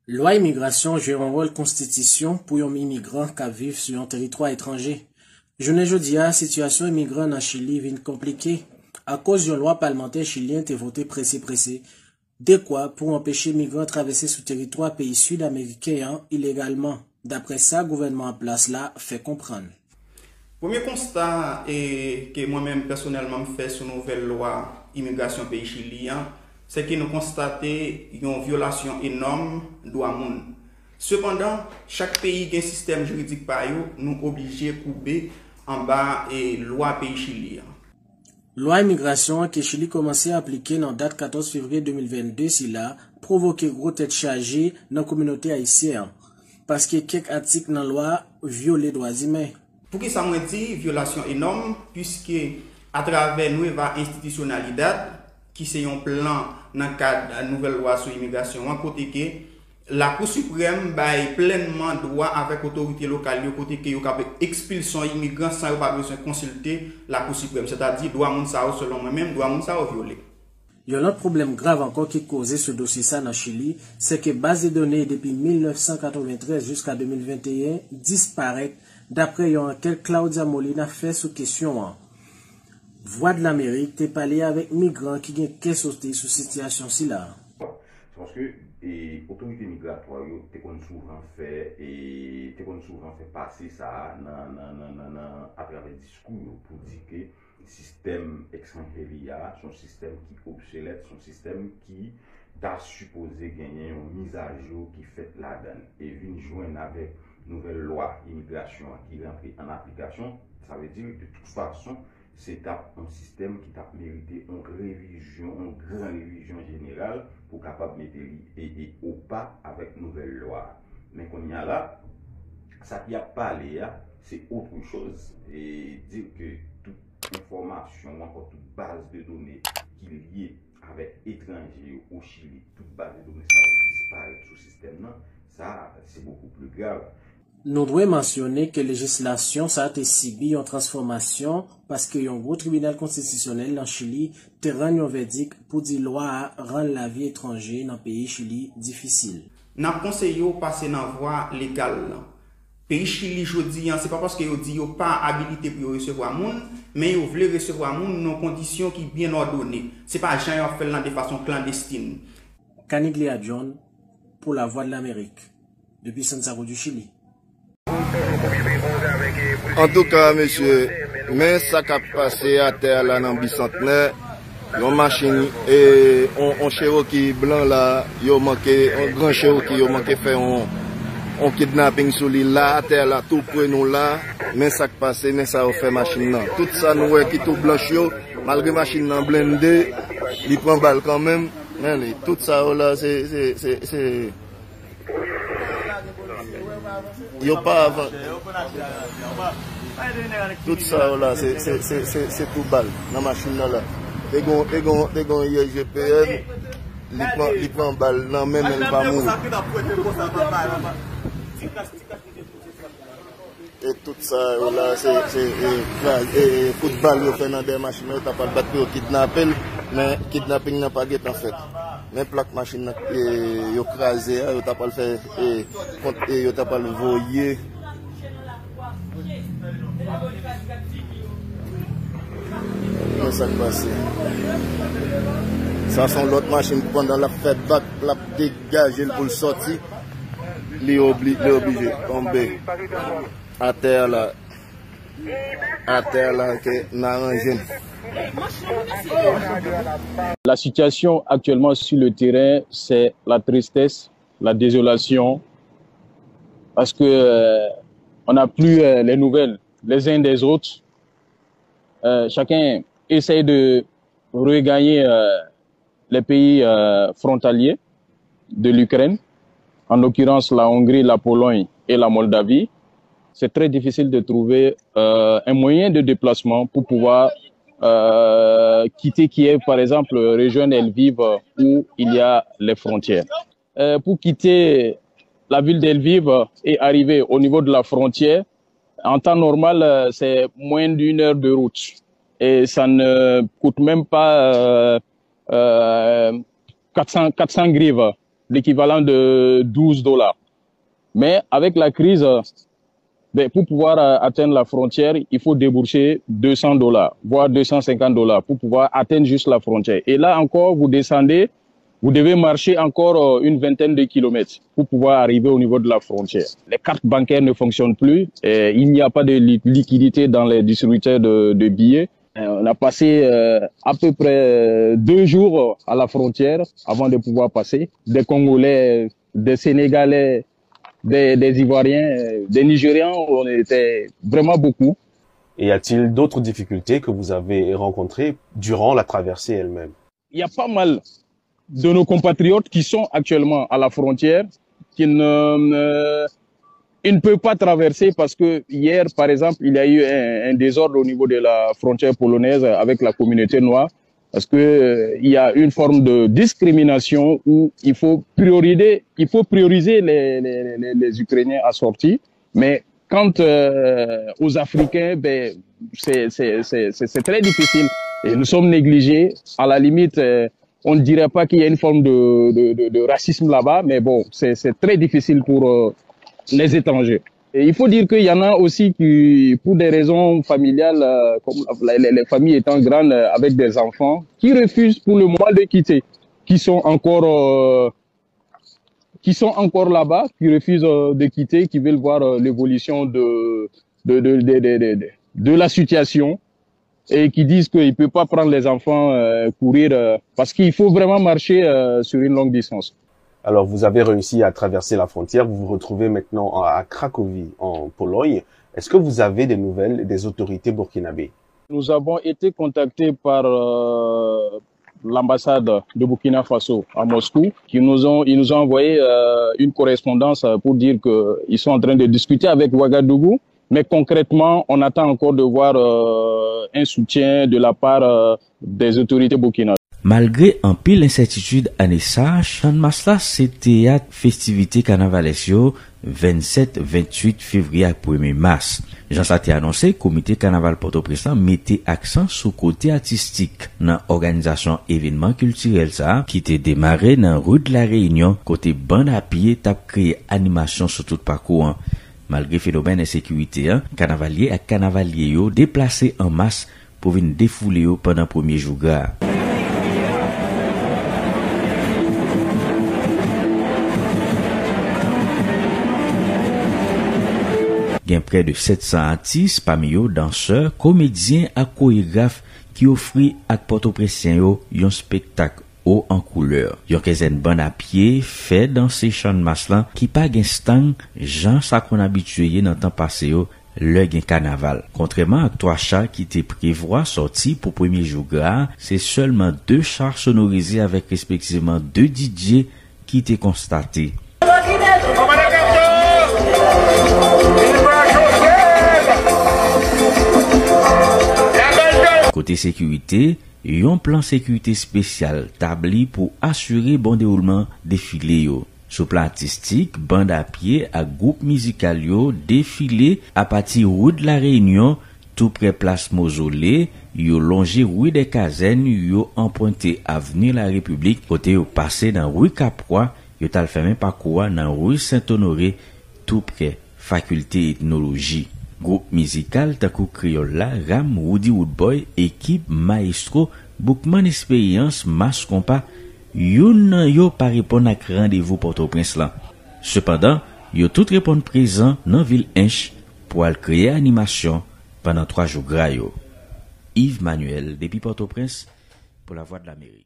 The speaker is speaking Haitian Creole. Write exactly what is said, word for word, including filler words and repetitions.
Lwa imigrasyon jwe yon wòl konstitisyon pou yon imigran k ap viv sou yon teritwa etranje. Jounen jodi a, sitiyasyon imigran nan Chili vin konplike akoz yon lwa palmantè chilyen te vote prese prese, dekwa pou anpeche imigran travèse sou teritwa peyi sid ameriken an ilegalman, daprè sa gouvènman an plas la fè konprann. Premye konsta e, ke mwen menm pèsonèlman m fè sou nouvèl lwa imigrasyon peyi Chili an, se ke nou konstate yon vyolasyon enòm dwa moun. Sepandan, chak peyi gen sistèm jiridik pa yo, nou oblije koube anba e, lwa peyi Chili an. Lwa imigrasyon an ke Chili kòmanse aplike nan dat katòz fevriye de mil vennde sila pwovoke gwo tèt chaje nan kominote ayisyen an, paske kèk atik nan lwa a vyole dwa imen. Poukisa mwen di vyolasyon enòm? Piske atravè Nueva Institucionalidad, ki se yon plan nan kad nouvèl lwa sou imigrasyon an, kote ke Lakou Siprèm bay plènman dwa avèk otorite lokal yo kote ke yo ka ekspilse yon imigran san yo pa bezwen konsilte Lakou Siprèm. Sètadi, dwa moun sa yo, selon mwen menm, dwa moun sa yo vyole. Yon lòt pwoblèm grav ankò ki koze sou dosye sa nan Chili, se ke baz de done depi mil nèf san katreventrèz jiska de mil venteyen disparèt, daprè yon ankèt Claudia Molina fè sou kesyon an. Vwadlamerik te pale avèk migran ki gen kè sote sou sitiyasyon sila. Se paske e, otorite migratwa yo te konn souvan fè e, te konn souvan fè pase sa a nan, nan, nan, nan, nan atravè diskou yo pou di ke sistèm Extranjeria a se yon sistèm ki obsolèt, se yon sistèm ki ta sipoze genyen yon mizajou ki fèt ladan l e vin jwenn avèk nouvèl lwa imigrasyon an ki rantre an aplikasyon, sa vle di de tout fason se t ap yon sistèm ki t ap merite yon revizyon, yon gran revizyon jeneral pou kapab mete li e, e opa avèk nouvèl lwa a. Men kounye a la, sa ki ap pale a, se autre chose. E di ke tout enfòmasyon ou ankò tout baz de done ki lye avèk etranje yo o Chili, tout baz de done sa yo disparèt sou sistèm nan, sa se beaucoup plus grave. Nou dwe mansyone ke lejislasyon sa a te sibi yon transfòmasyon paske yon gwo tribinal konstitisyonèl nan Chili te rann yon vèdik pou di lwa a rann lavi etranje nan peyi Chili difisil. N ap konseye w pase nan vwa legal lan. Peyi Chili jodi an, se pa paske yo di yo pa abilite pou yo resevwa moun, men yo vle resevwa moun nan kondisyon ki byen òdone. Se pa jan yo ap fè l lan de fason klandestin. Caniglia John, pou Lavwadlamerik, depi Santiago du Chili. Antouka, mesye, men sa k ap pase atè a la nan Bisantnè. Yon machin, e, on, on Cherokee blan la, yo manke, on gran Cherokee, yo manke fè on, on kidnaping sou li la, atè a la, tou pre nou la. Men sa k pase, men sa yo fè machin nan. Tout sa nou wè ki tou blanch yo, malgre machin nan blende, li pran bal kanmenm. Men li, tout sa yo la, se, se, se, se, Yo pa avan. Tout sa yo la, se, se, se, se, se tou bal nan machin nan la. Te gon, te gon, te gon I G P N, li pran, li pran bal nan men, men li pa mouri. E tout sa yo la, se, se, e, kraz, e, e, kout bal yo fè nan dèyè machin nan, yo ta pral bat pou yo kidnape l, men kidnaping nan pa gentan fèt. Men plak machin nan, e, yo kraze a, yo ta pral fè, e, kont, e, yo ta pral voye. Men sa k pase. Sa se yon lòt machin, pandan l ap fè bak, l ap degaje l pou l sòti. Li obli, li oblije tonbe atè a la. Atè a la ke n aranje n. La situation actuellement sur le terrain, c'est la tristesse, la désolation, parce que euh, on n'a plus euh, les nouvelles les uns des autres. Euh, chacun essaye de regagner euh, les pays euh, frontaliers de l'Ukraine, en l'occurrence la Hongrie, la Pologne et la Moldavie, c'est très difficile de trouver euh, un moyen de déplacement pour pouvoir euh, quitter Kiev, par exemple, rejoindre Lviv où il y a les frontières. Euh, pour quitter la ville d'Lviv et arriver au niveau de la frontière, en temps normal, c'est moins d'une heure de route. Et ça ne coûte même pas euh, euh, quatre cents, quatre cents grives. l'équivalent de douze dollars. Mais avec la crise, euh, ben, pour pouvoir euh, atteindre la frontière, il faut débourser deux cents dollars, voire deux cent cinquante dollars pour pouvoir atteindre juste la frontière. Et là encore, vous descendez, vous devez marcher encore euh, une vingtaine de kilomètres pour pouvoir arriver au niveau de la frontière. Les cartes bancaires ne fonctionnent plus, et il n'y a pas de li- liquidité dans les distributeurs de, de billets. Euh, On a passé euh, à peu près euh, deux jours à la frontière avant de pouvoir passer. Des Congolais, des Sénégalais, des, des Ivoiriens, euh, des Nigérians, on était vraiment beaucoup. Et y a-t-il d'autres difficultés que vous avez rencontrées durant la traversée elle-même? Il y a pas mal de nos compatriotes qui sont actuellement à la frontière, qui ne, ne- ils ne peuvent pas traverser parce que hier, par exemple, il y a eu un, un désordre au niveau de la frontière polonaise avec la communauté noire. Parce que euh, il y a une forme de discrimination où il faut prioriser, il faut prioriser les, les, les, les Ukrainiens à sortir. Mais quant euh, aux Africains, ben, c'est c'est- c'est- c'est- c'est très difficile. Et nous sommes négligés. À la limite, euh, on ne dirait pas qu'il y a une forme de, de, de- de racisme là-bas, mais bon, c'est c'est très difficile pour euh, les étrangers. Et il faut dire qu'il y en a aussi qui, pour des raisons familiales, euh, comme les, les- les familles étant grandes euh, avec des enfants, qui refusent pour le moment de quitter, qui sont encore, euh, qui sont encore là-bas, qui refusent euh, de quitter, qui veulent voir euh, l'évolution de, de, de, de, de, de- de- de la situation et qui disent qu'ils ne peuvent pas prendre les enfants euh, courir euh, parce qu'il faut vraiment marcher euh, sur une longue distance. Alors, vous avez réussi à traverser la frontière, vous vous retrouvez maintenant à Cracovie, en Pologne. Est-ce que vous avez des nouvelles des autorités burkinabées? Nous avons été contactés par euh, l'ambassade de Burkina Faso à Moscou, qui nous ont, ils nous ont envoyé euh, une correspondance euh, pour dire qu'ils sont en train de discuter avec Ouagadougou. Mais concrètement, on attend encore de voir euh, un soutien de la part euh, des autorités burkinabées. Malgre anpil ensètitid ane sa, Channmas la se teyat festivite kanavalès yo vennsèt, venntuit fevriye ak premye mas. Jan sa te anonse, Komite Kanaval Pòtoprens lan mete aksan sou kote atistik nan òganizasyon evènman kiltirèl sa a ki te demare nan Rue de la Réunion kote bann a pye t ap kreye animasyon sou tout pakou an. Malgre fenomèn ensekirite an, kanavalye ak kanavalye yo deplase an mas pou vin defoule yo pandan premye jou gra a. Gen prè de sèt san atis, pami yo dansè, komedyen ak koregraf ki ofri ak Pòtoprensyen yo yon spektak wo an koulè. Yon kenzèn bann a pye fè danse Channmas lan ki pa gen stang jan sa konn abitye ye nan tan pase yo lè gen kanaval. Kontrèman ak twa cha ki te prevwa sòti pou premye jou gra a, se sèlman de cha sonorize avèk respektivman de D J ki te konstate. Kote sekirite, yon plan sekirite espesyal tabli pou asire bon dewoulman defile yo. Sou plan atistik, bann a pye ak gwoup mizikal yo defile apati Rue de la Réunion, tou prè plas Mozole, yo lonje Rue des Casernes, yo anprente Avenue la République, kote yo pase nan Rue Capois, yo t al fèmen pakou a nan Rue Saint-Honoré, tou prè Fakilte Etnoloji. Gwoup mizikal tankou Kreyòl la, Ram, Roody Roodboy, ekip, mayestwo, Boukman Esperyans, Mas Konpa, youn nan yo pa reponn ak randevou Pòtoprens lan. Sepandan, yo tout reponn prezan nan vil Ench pou al kreye animasyon pandan twa jou gra yo. Yves Manuel, depi Pòtoprens, pou Lavwadlamerik.